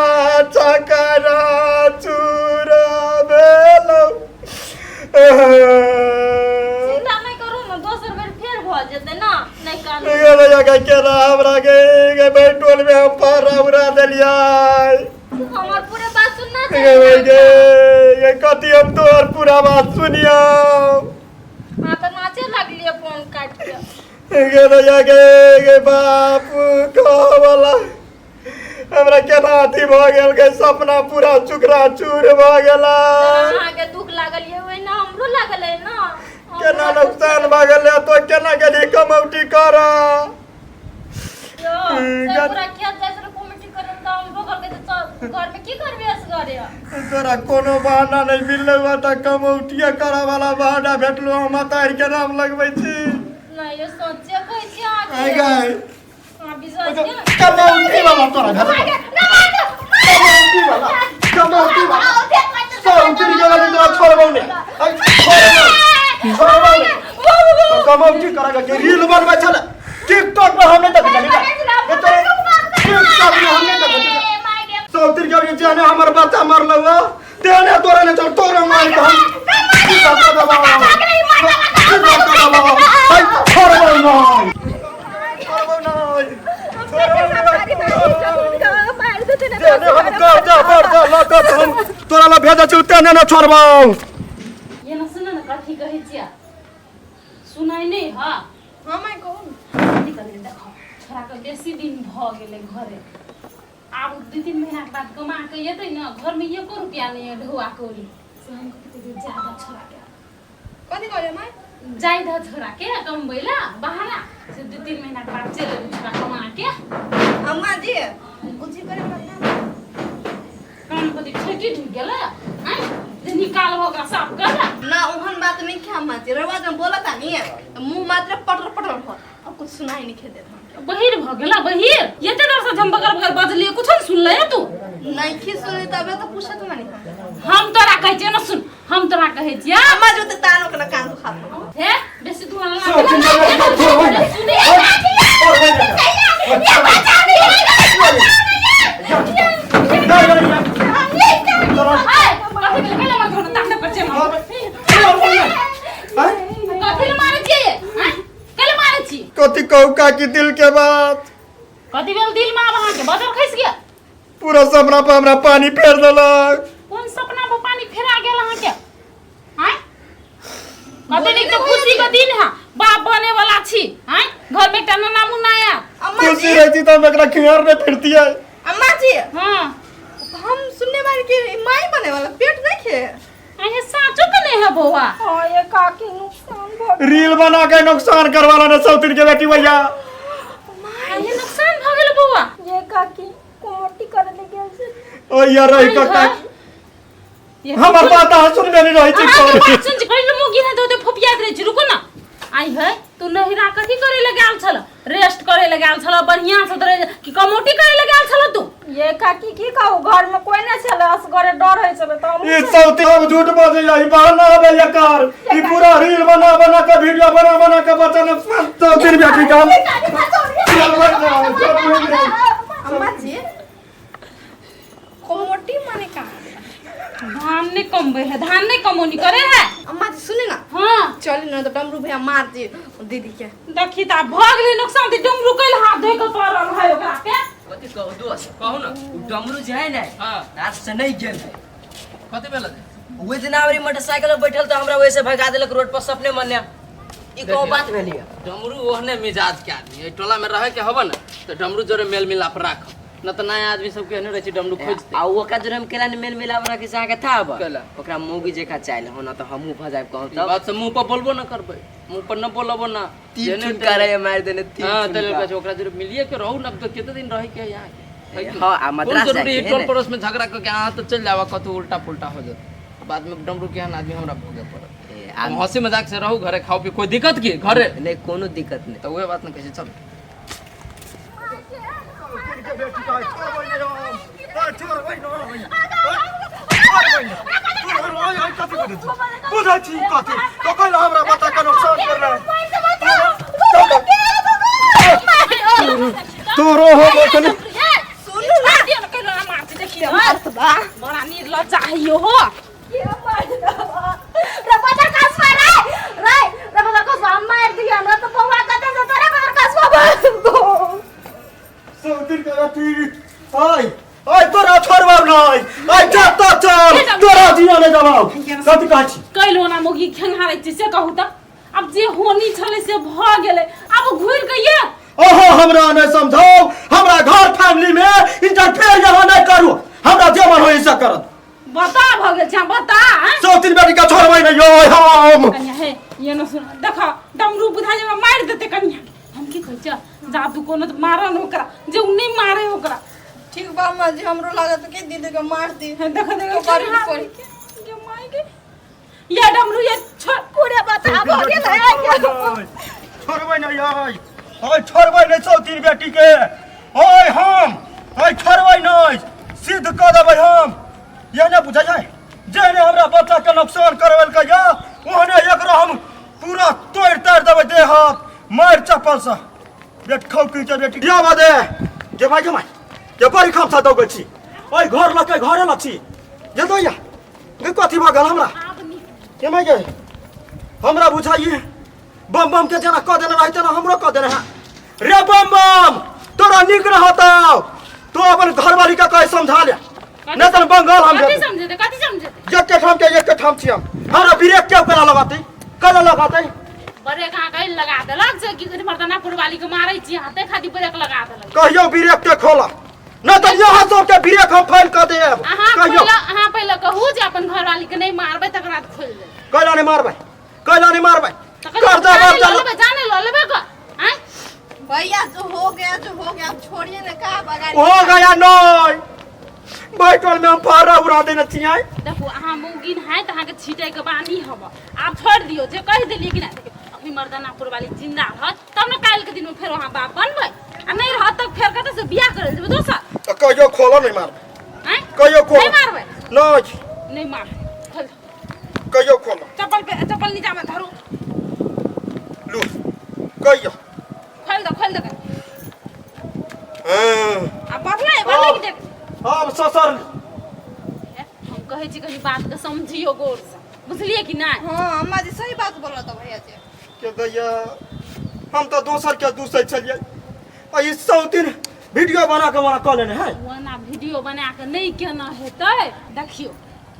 चकरा चूरा भेलौ चिंता नहि करू ने दोसर बेर फेर भऽ जेतै ने नहि कानू ये भैया के केना हमरा के के भाई टोल में हम पारा उड़ा देलियै हमर पूरे बात सुनना ये भाई चाही के ये कथी हम तोहर पूरा बात सुनियौ अहाँ तऽ नाचे लगलियै फोन काटि के गे भैया गे गे बाप कहवला हमरा केना अथी भऽ गेल गे सपना पूरा चुकरा चूर भऽ गेला अहाँके दुख लागल ये ओहिना हमरो लागल है ना केना नुकसान भऽ गेलै तो केना गेली कमौटी करऽ यौ, से पूरा खेत जाइ छलै कमेटी करे तऽ हमरो कहलकै जे चल घरमे की करबी असगरे तोरा कोनो बहाना नहि मिललै बा तऽ कमौटिये करऽ वाला बहाना भेटलो हम अतारि के नाम लगबै छी नहि यौ सोचे कहै छी अहाँके आइ गै अहाँ विश्वास केना कमौटी वाला तोरा भेटलो कमौटी वाला कमौटी वाला सब उतर गेल तोरा छोड़बौ नहि आइ छोड़बौ छोड़बौ नहि तो कमौटी करे के रील बनबै छलै टिकटॉक पर हम नहि देखै छलियै टिकटॉक में हम नहि देखै छलियै सब उतर गेल जेहने हमर बच्चा मरलौ हो तेहने तोरा नहि चल तोरा मारि के हम की सब कऽ देबौ की सब कऽ देबौ आइ छोड़बौ नहि छोड़बौ नहि छोड़बौ नहि जेहने हम कर्जा बर्जा लऽ कऽ हम तोरा लग भेजै छी तेहने नहि छोड़बौ ये ना सुन ना कथी कहै छियै सुनाइ छोड़ाके बेसी दिन भऽ गेलै घरे। आब 2-3 महीनाके बाद कमा के एतै ने, घरमे एको रुपया नहि है ढौआ कौड़ी से। हम कहै जे जादा छोड़ाके कथी कहलियै माय? जाय दह छोड़ाके कमबै ला बहाना से, 2-3 महीनाके बाद चलि एबै छोड़ा कमा के। अम्मा जी, कुछ करे वाला ना। कान कथी ठेकी ढुकि गेलै आँय जे निकालब ओकरा साफ कर ला? ना, ओहन बात नहीं क्या अम्मा जी। रवा जब बोला था नहीं तो मुंह मात्र पटर पटर हो अब कुछ सुनाई नहीं खे देत हमके। बहिर भऽ गेला बहिर? एते डर से हम बगर बगर बजलियै, कुछो ने सुनलै तू? नहीं खी सुनी, तबे तो पूछत मानी हम। हम तोरा कहै छियै ने, सुन, हम तोरा कहै छियै। अम्मा जी तो तानो के ना कान दुखात हो। हे, बेसी तू हमरा सब चिंता मत करो। सुने। कथी भेलै? कैला मार घर ताकने पर छै? कथी ले मारै छियै आँय? कैला मारै छी? कथी कहू काकी, दिल के बात। कथी भेल दिल में आब अहाँके? बजर खसि गेल? पूरा सपना पर हमरा पानी फेर देलक। कोन सपना पर पानी फेरा गेल अहाँके आँय? कते नीक तऽ खुशी के दिन है, बाप बने वाला छी आँय, घर में एकटा नन्ना मुन्ना आयल। अम्मा खुशी जी, रहती तो हम एकरा खियार नहीं फिरतियै। अम्मा जी। हाँ। हम सुनने वाले कि माई बने वाला पेट नहीं खे। अहे, साँचो के नहीं है बौआ? हाँ ये काकी, नुकसान भऽ गेल। रील बना के नुकसान करवाला ने सौतीन के बेटी भैया। अहे, नुकसान भऽ गेल बौआ? ये काकी, कोमटी करे ले गेल छै। ओ यार रही काका, ये हमर बात अहाँ सुनबे नहीं रही छी। अहाँके बात सुन छी, पहिले मुँह गिने दो, फुफियात रहै छी। रुको ना। आई है तू नहिरा कथी करे लए गेल छल? रेस्ट करे लए गेल छल बढ़िया से तोरे कि कमौटी करे लए गेल छल तू? ये काकी, की कहू, घर में कोई नहीं छले, असगरे डर होइ छले तऽ हमहूँ ई सौती हम झूठ बजै ई बहाना आबै एकर। ई पूरा रील बना बना के, वीडियो बना बना के बच्चा नुकसान सौतीन बेटी का हम अम्मा जी, कोमोटी माने का? धान नहीं कमबै है, धान नहीं कमौनी करे है। अम्मा जी, सुने ना। हाँ। चली ना तो डमरू भैया मार दी दीदी के। देखी त आब भऽ गेलै नुकसान त डमरू कैल हाथ धोइ के पड़ल है ओकरा पे। कथी कहू दोस्त, कहू ना, उ डमरू जे है ने, हाँ। रात से नहीं गेल है। कथी भेल? ओहि दिन आबरी मोटरसाइकिल पर बैठल तऽ हमरा वैसे भगा देलक रोड पर सपने मने। ई कहू बात भेली है? डमरू ओहने मिजाज के आदमी एहि टोला में रहे के हबे ने तऽ डमरू जोरे मेल मिलाप राख न तऽ नया आदमी सबके एहने रहै छै, डमरू खोजते। आ ओकरा जोरे हम केला ने मेल मिलाप रखे से अहाँके था अब? केला? ओकरा मौगी जेका चाइल हो न तऽ हमहूँ भऽ जायब कहू ई तब। बात से मुंह पर बोलबो न करबै, मुंह पर न बोलबो ना। तीन जेने ठुनका रहे मारि देने तीन हाँ, ठुनका। तेरे कहै छै, ओकरा जोरे मिलिए के रहू न तऽ कते दिन रहे के है यहाँ के है कि हाँ, आ कोन मद्रास जरूरी जाइके है है टोल ने? पड़ोस में झगड़ा करके अहाँ तऽ चलि जाब, कतहु उल्टा पुल्टा हो जात, बाद में डमरू केहन आदमी हमरा भोगे पड़त। ए, आ हम हंसी मजाक से रहू, घरे खाओ पी, कोई दिक्कत की घरे? नहि, कोनो दिक्कत नहि। तऽ उहे बात ने कहै छै, चल। बुझै छी कथी तो कैला हमरा बच्चा के नुकसान करले तोरो हो कनि। सुनू ना। दियौ ने, कैला मार छै, देखियौ। मारत बा। बड़ा निर्लज्जा है यो हो। के मार देबा? रे बदर कसबा रे, रे रे बदर कसबा मार दिया हमरा तऽ बौआ कते से तोरे बदर कसबा मार दो। सौतीन के बेटी, आय आय तोरा छोड़बाब नहि आय, चल तो चल, तोरा जिया नहि देबाउ। कथी कहै छी? कैल ओना मौगी खेंघारै छै से कहू तऽ। आब जे होनी छलै से भऽ गेलै, आब घुरि के ये ओहो, हमरा नहि समझाउ, हमरा घर फैमिली में इंटरफेयर यहाँ नहि करू। हमरा जे मन होई से करत। बता भऽ गेल छै, बता आँय? सौतीन बेटी के छोड़बै नहि यो हम। कनिया हे, ये न सुन, देख डमरू बुझा जे मारि देतै। कनिया, हम की कहै छियै, जा तू कोनो तऽ मारऽ ने ओकरा, जे उ नहि मारे ओकरा। ठीक बा अम्मा जी, हमरो लागत कि दीदी के मार दी। हे, देख देख। तो करी पड़ी। के माय के ये डमरू ये छोड़। पूरे बता भऽ गेल है। छोड़बै नहि आइ, आइ छोड़बै नहि सौतीन बेटी के। ओय हम आइ छोड़बै नहि, सिद्ध कऽ देबै हम। ये नहि बुझै छै, जेहने हमरा बच्चा के नुकसान करबेलकै या ओहने एकरा हम पूरा तोड़ि ताड़ि देबै देह हाथ मारि चप्पल से। बेट खौकी के बेटी या बादे जे भाई जमाई जे बड़ी खामसा दौगै छी ओहि घर लग के घरे लग छी जे दैया गे। कथी भऽ गेल हमरा के माय गे? हमरा बुझाइए बम बम के जेना कऽ देने रही तेना हमरो कऽ देने है। रे बम बम, तोरा नीक रहतौ तो अपन घरवाली के कहे समझा ले, नहीं तऽ बंगाल हम कथी जेबै। समझेतै, कथी समझेतै? एके ठाम के एके ठाम छी हम। हमरा ब्रेक के केना लगातै, केना लगातै? ब्रेक अहाँ के लगा देलक जे की कथी मर्दानापुर वाली के मारै छी अहाँ ताहि खातिर ब्रेक लगा देलक। कहियो ब्रेक के खोला न तऽ यहाँ सबके ब्रेक हम फाइल कऽ देब। अहाँ कहियो पहिले, अहाँ पहिले कहू जे अपन घरवाली के नहि मारबै, तकर बाद खोलि देब। कैला नहीं मारबै, कैला नहीं मारबै? तकर कर दे जाने बाप लऽ चलो। लेबै, जाने लऽ लेबै ग आँय। भैया, जो हो गया जो हो गया, अब छोड़िए ना, का बगाड़ी हो गया नहीं, बैठल में हम फारा उड़ा देने छियै। देखू, अहाँ मौगिन है तऽ अहाँके छीटैके बानी हब। आब छोड़ि दियौ जे कहि देलियै कि नहि। देखियौ, अखनी मर्दानापुर वाली जिंदा रहत तब ने काल्हिके दिनमे फेर अहाँ बाप बनबै, आ नहि रहत तऽ फेर कतऽ से बियाह करै जेबै दोसर? तऽ कहियो खोलो नहीं मारबै। आँय? कहियो खोलो नहि मारबै? नहीं। नहि मारबै, खोल दो। कहियो खोलो। चप्पल पे चप्पल नीचामे धरू। लू, कहियो। खोल दो, खोल दो। हाँ। आ बढ़लै, बढ़लै कि देख। अब ससर। हम कहै छी कनी बातके समझियौ गौरसँ, बुझलियै कि नहि? हाँ अम्मा जी, सही बात बोला तो भैया जी। के दैया, हम तऽ दोसर के दूसै छलियै आ ई 100 दिन वीडियो बना के बना कऽ लेने है। ओना वीडियो बना कऽ नहि केना हेतै? देखियौ,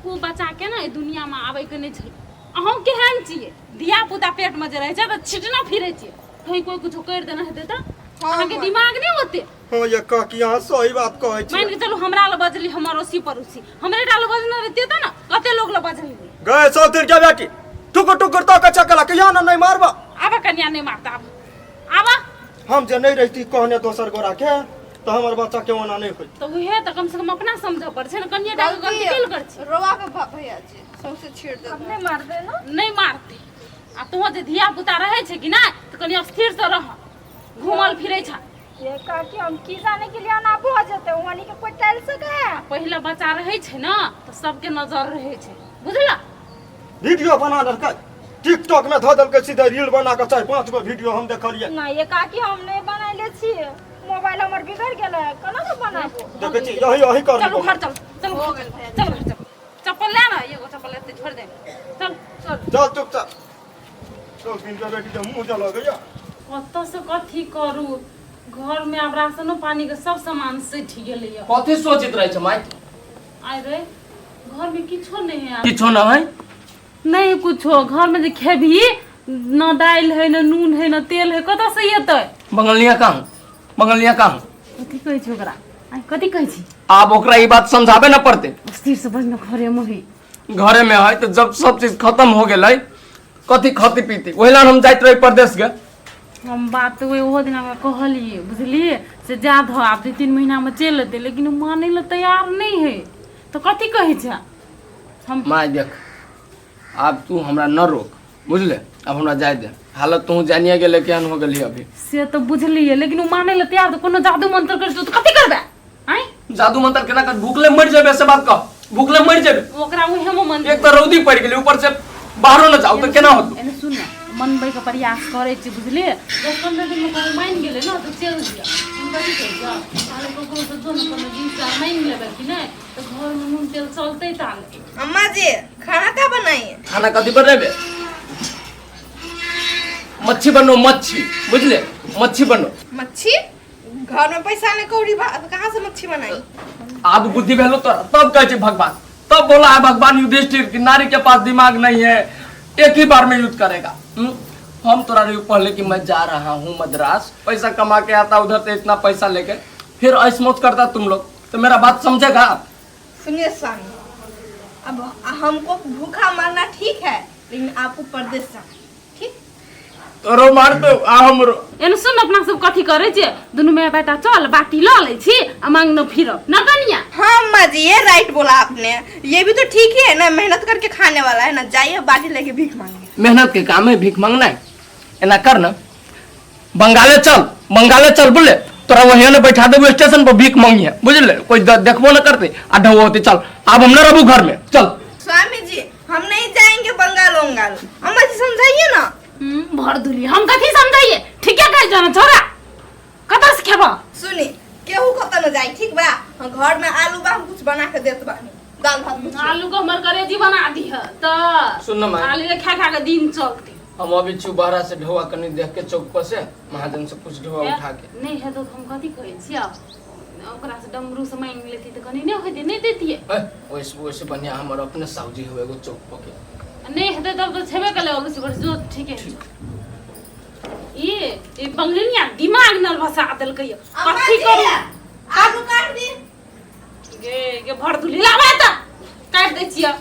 ओ बच्चा के ने एहि दुनियामे आबैके नहि छलै। अहूँ केहन छियै? धिया पुता पेटमे जे रहै छै तऽ छिटना फिरै छियै, कहीं कोइ कुछो करि देने हेतै तऽ अहाँके दिमाग नहि ओते। हाँ ये काकी, अहाँ सही बात कहै छी। मानि के चलू हमरा लग बजली, हमर अड़ोसी पड़ोसी, हमरे टा लग बजने रहितियै तऽ ने कते लोग लग बजली। गए 100 दिन के बेटी टुकुर टुकुर तो के चकला के यहाँ नहीं मारबा। आब कन्या नहि मारता, आब आब। हम जे नहीं रहती कहने दोसर गोरा के तो हमर बच्चा के ओना नहीं होई। तऽ उहे तऽ कम से कम अपना समझऽ पड़ै छै ने, कनिये टा के गलती गलती केल कर छी। रोवा के भैया जी सौंसे छीड़ दे। अब नहीं मारबै ना? नहि मारतै। आ तोहर जे धिया पुता रहै छै कि नहि तऽ कनि स्थिर से रह, घूमल फिरै छ। ये काकी, हम की जाने के लिए ना भऽ जेतै, वहां के कोई टाइल सके है। पहिले बच्चा रहै छै ने तऽ सबके नजर रहै छै, बुझल? वीडियो बना देलकै, टिकटॉक में धऽ देलकै, सीधे रील बना के 4-5 गो वीडियो हम देखलियै। ना ये काकी, हम नहीं बनैले छियै, मोबाइल हमर बिगड़ गेलै, केना के बनाबू? देखै छी, यही यही कर। चलू घर, चल चल, हो गेल भैया। चल घर चल, चप्पल ले ना, एगो चप्पल एते छोड़ दे, चल चल। चल चुपचाप चल, दिन के बेटी के मुंह जल गया। कतऽ से कथी करू? घर में आब राशनो पानी के सब सामान सठि गेलैया। कथी सोचित रहै छै माय? आइ रे, घर में किछो नहीं है। किछो न है? नहीं कुछो। घर में जे खेबही न दालि है, न नून है, न तेल है, कतऽ से एतै? बंगलिया कहाँ, बंगलिया कहाँ? कथी कहै छी ओकरा? आइ कथी कहै छी? आब ओकरा ई बात समझाबे न पड़ते। स्थिर से बजना, घरे में है। घरे में है तो जब सब चीज खत्म हो गेलै, कथी खती पीती? ओहि ला हम जाइत रही परदेश के। हम बात तऽ ओहो दिन हमरा कहलियै, बुझलियै, से जा धऽ आब 2-3 महीनामे चलि एतै, लेकिन ओ मानै लए तैयार नहि है, तऽ कथी कहै छै हम? माय देख, आब तू हमरा न रोक, बुझले? आब हमरा जाय दे। हालत तू जानिए गेले केहन हो गेली अभी। से तऽ बुझलियै, लेकिन ओ मानै लए तैयार तऽ कोनो जादू मंत्र करै तऽ कथी करबै आँय? जादू मंत्र केना कर? भूखले मर जेबे से बात कह, भूखले मर जेबे। ओकरा उहे में मन एक तऽ रौदी पड़ि गेलै, ऊपर से बाहरो न जाओ तऽ केना होतौ? एने सुन ने, मनबै के प्रयास करै छी, बुझलियै? 10-15 दिन में कहूँ मानि गेलै ने तऽ चलि दिअ। हम कथी कहै छिअ, ताले ककरो से जो ने कोनो जिनिस आर मानि लेबै कि नहि तऽ घरमे नून तेल चलतै ताले। अम्मा जी, खाना का बनाइए? खाना कथी बनेबे? मच्छी बनो, मच्छी, बुझले? मच्छी बनो। मच्छी? घर में पैसा नहीं कौड़ी, कहाँ से मच्छी बनाई? आब बुद्धि भेलो तोरा तब कहै छै भगवान, तब बोला है भगवान युधिष्ठिर कि नारी के पास दिमाग नहीं है, एक ही बार में युद्ध करेगा। हम तोरा रही पहले कि मैं जा रहा हूँ मद्रास, पैसा कमा के आता उधर से, इतना पैसा लेके फिर ऐश करता तुम लोग, तो मेरा बात समझेगा? सुनिए स्वामी, अब हमको भूखा मरना ठीक है, लेकिन आपको परदेश जाना ठीक? तोरो मार दो आ हमरो। एने सुन, अपना सब कथी करै छियै, दुनू माय बेटा चल बाटी लऽ लै छी आ मांगनो फिरब न कनिया। हाँ अम्मा जी, ये राइट बोला आपने, ये भी तो ठीक ही है ना, मेहनत करके खाने वाला है ना। जाइए बाटी लेके भीख मांगिए। मेहनत के काम है भीख मांगना है? एना कर ना, बंगाले चल, बंगाले चल, बुझले? तोरा वहीं ने बैठा देबो स्टेशन पर, भीख मांगी है, बुझले? कोई देखबो न करते आ ढो होते। चल, आब हम न रहबू घर में, चल। स्वामी जी, हम नहीं जाएंगे बंगाल वंगाल, अम्मा जी समझाइए ना। भर दुली, हम कथी समझाइए? ठीके कहै छ न छोरा, कतऽ से खेबऽ? सुनी, केहू कतऽ न जाए, ठीक बा? हम घर में आलू बा, हम कुछ बना के देत बानी, दाल भात कुछ। आलू के हमर करेजी बना दीह तऽ। सुन न माय। आलू के खा खा के दिन चलते। हम अभी छी बाहर से ढोआ कनी देख के चौक पर से महाजन से कुछ ढोआ उठा के। नहि हेतौ तऽ हम कथी कहै छियौ, ओकरा से डमरू से मांगि लेती तऽ कनी नहि होइतै? नहि देतियै? ए, ओइसे ओइसे बढ़िया हमर अपने साउजी हुए एगो चौक पर के। नहि हेतै तब तऽ छेबे कलै, अबैसे बड़ जो, ठीके। ठीक। ई ई बंगलिनिया दिमाग नल भसा देलकै यऽ। कथी करू आलू काट दी गे गे भर दुली लाबे त काटि दै छियै।